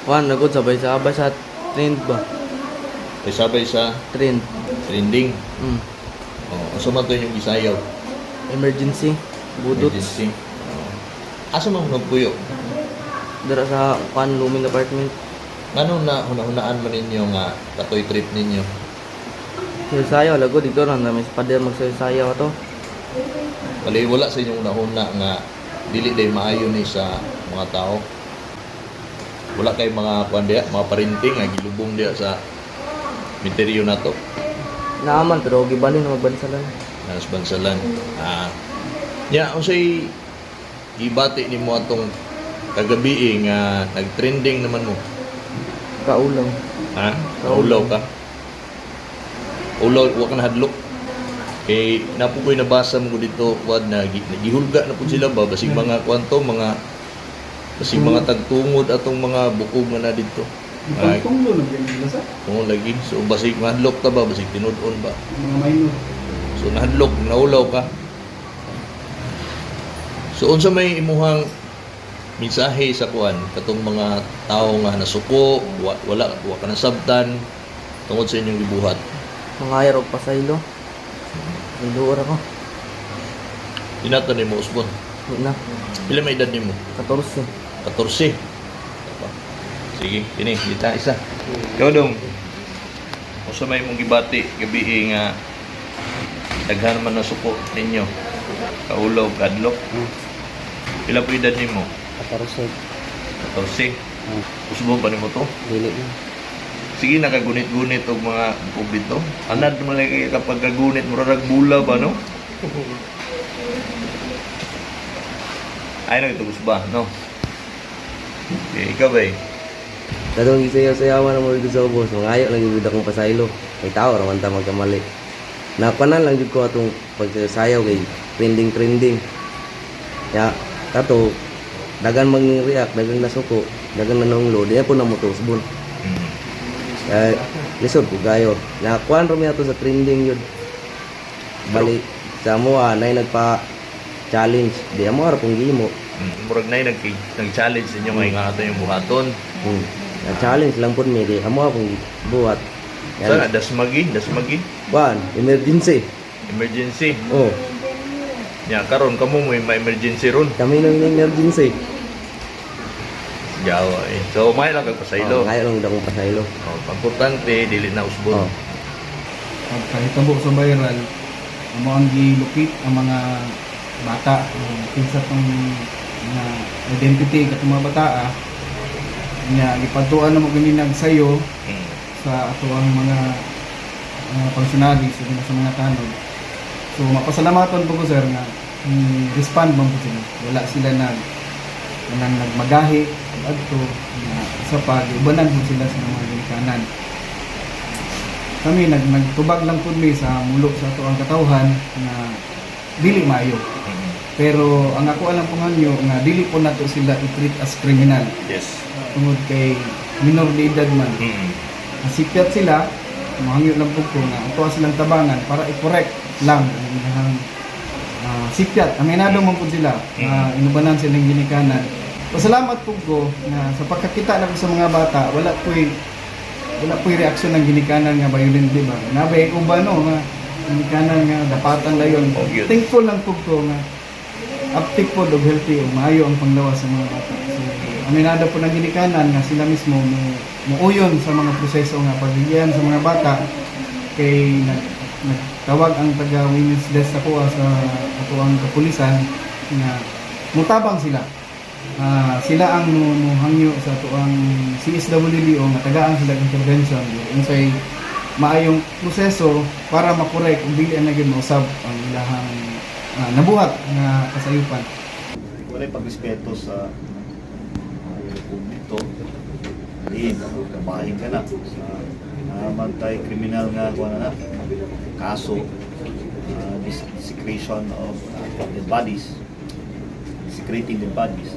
Kuan na gud, sabay-sabay sa trend ba? Sabay sa Trend. Trending. Oh, asa man to inyong gisayaw? Emergency. Budot. Emergency. Oh. Asa man mo nagpuyo? Dara sa kuan, Lumin Apartment. Ngano na hunahunaan man ninyo nga katoy trip ninyo? Sayaw lago dito na namin sa pader magsayaw ato. Bali wala sa inyong nahuna nga dili day maayo ni sa mga tao. Wala kay mga kuan diha, mga parinting nga gilubong diha sa misteryo nato. Naaman pero gibalin na magbansalan. Nas bansalan. Ah. Nya unsay gibati nimo atong kagabi nga nag-trending naman mo? Kaulaw. Ha? Naulaw ka? Ulaw, wa ka nahadlok. Kay napo ko'y nabasa mo ko dito, wad na nagihulga na po sila ba basig mga kwanto, mga basig mga tagtungod atong mga bukog nga na dito. Ay, Ipagtunglo na ganyan sila sa oo lagi. So basig mahadlok ta ba, basig tinud-on ba. mga minor. So nahadlok, naulaw ka. So unsa may imuhang mensahe sa kuan katong mga tawo nga nasuko, wala wa ka nasabtan tungod sa inyong gibuhat? Mga og pasaylo. Niluor ako. Dinatan nimo usbon. Di na. Pila may edad nimo? 14. 14. Tama. Sige, kini dita isa. Ikaw dong. Unsa may imong gibati gabi nga daghan man nasuko ninyo? Kaulaw, kadlok. Pila po edad nimo? 14. 14. Usbon pa nimo to? Dili na. Sige, nakagunit-gunit og mga bukog dito. Anad man lagi kapag kagunit, murag bula ba, no? Ay, nagtugos ba, no? Okay, ikaw ba eh? Katong gisayaw-sayawan na mo sa ubos, mangayo lang jud akong pasaylo. Kay tao ra man ta magkamali. Napanan lang jud ko atong pagsayaw kay trending trending. Ya, kato dagan mang react, dagang nasuko, dagang nanonglo, di po na mo tusbon. Kaya lisod ko gayo. Nakuan ra mi ato sa trending yun. Bali sa mo nay nagpa challenge, di amo ra pong gihimo. Murag na nag nag-challenge ninyo ngayon nga ato yung buhaton. Na challenge lang pud mi di amo akong buhat. Sana, dasmagi, dasmagi. Kuan, emergency. Emergency. Oh, Ya, karon kamo mo may emergency ron. Kami nang emergency. Jawa eh. So, may lang kag pasaylo. Oh, ngayon lang akong pasaylo. Oh, importante dili na usbon. Oh. Pagkahitabo sa viral, amo ang gilukit ang mga bata, ang kinsa tong mga identity katong mga bata ah. Nya gipadtuan na mo gani nagsayo sa ato ang mga functionaries ug sa mga tanod. So mapasalamatan po ko, sir, nga ni respond man po sila. Wala sila nag nang nagmagahi adto na sa pag ubanan po sila sa mga ginikanan. Kami nagtubag lang pud mi sa mulok sa ato ang katawhan nga dili maayo. Pero ang ako alam po nganyo nga dili po nato sila i-treat as criminal tungod kay minor de edad man. Nasipyat sila, mahangyo lang po ko nga ato silang tabangan para i-correct lang ang ilahang sipyat. Aminado man po sila na inubanan silang ginikanan. Pasalamat po ko na sa pagkakita na ko sa mga bata, wala po'y reaksyon ng ginikanan nga violent, di ba? Nabay uban no nga ginikanan nga dapatan layon. Oh, yun. Thankful lang po ko nga uptick po og healthy o maayo ang panglawas sa mga bata. So, aminado po ng ginikanan nga sila mismo mo muuyon sa mga proseso nga paggigian sa mga bata kay nagtawag ang taga women's desk sa kuha sa ato ang kapulisan nga mutabang sila. Ah, sila ang muhangyo sa ato ang CSWDO nga tagaan sila og intervention unsay maayong proseso para makorek kung dili na gyud mausab ang ilahang nabuhat nga kasayupan. Walay pagrespeto sa publiko. Di, kabahin ka na. Sa naman tayo kriminal nga kuha na na. Kaso, desecration of dead bodies. Desecrating dead bodies.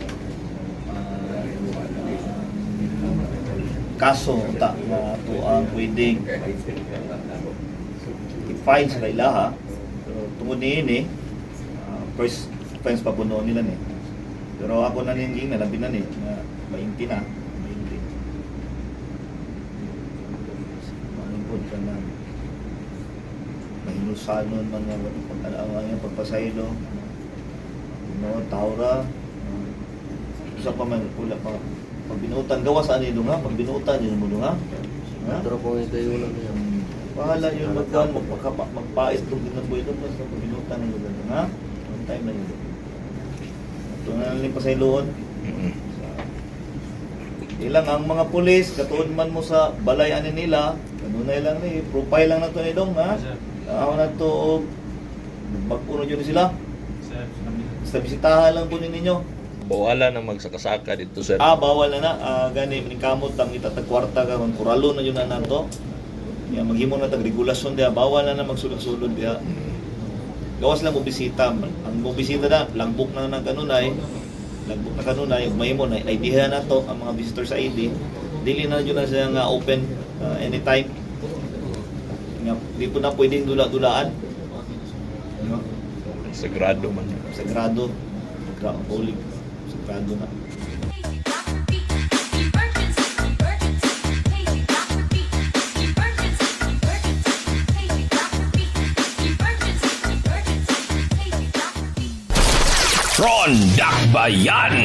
Kaso unta nga ato ang pwedeng i-file sa ilaha pero tungod niini first offense pa puno nila ni, pero ako na ningin na labi na ni na 20 na 20. Lusanon man nga pag ang iyang pagpasaylo. No, tawra. Usa pa man wala pa pagbinutan gawas ani dong ha, pagbinutan yun mo dong ha. Ha? Pero kung ito yung lang niya. Bahala yun magkuhan, magpakapa, magpais itong ginabuhay doon, basta pagbinutan ng lugar doon, ha? One time na yun. Ito na lang pasayloon. Ilang ang mga pulis, katuon man mo sa balay ani nila, kanunay lang ni, profile lang na to ni Dong, ha? Ako na to, og bag-o na dyan sila. Basta bisitahan lang po ni ninyo. Bawala na magsakasaka dito, sir. Ah, bawal na na. Ah, gani, kamot ang itatag kwarta ka, kung kuralo na yun na nato. Ya, maghimo na tag regulasyon diha, bawal na na magsulod-sulod diha. Gawas lang mo bisita. Ang mo bisita na, langbok na ng kanunay. Langbok na kanunay, ug mahimo na ID na to ang mga visitors ID. Dili na jud na siya nga open anytime. Nga, di po na pwedeng dula-dulaan. No? Sagrado man. Sagrado. Sagrado. Sagrado na. Ron Dakbayan!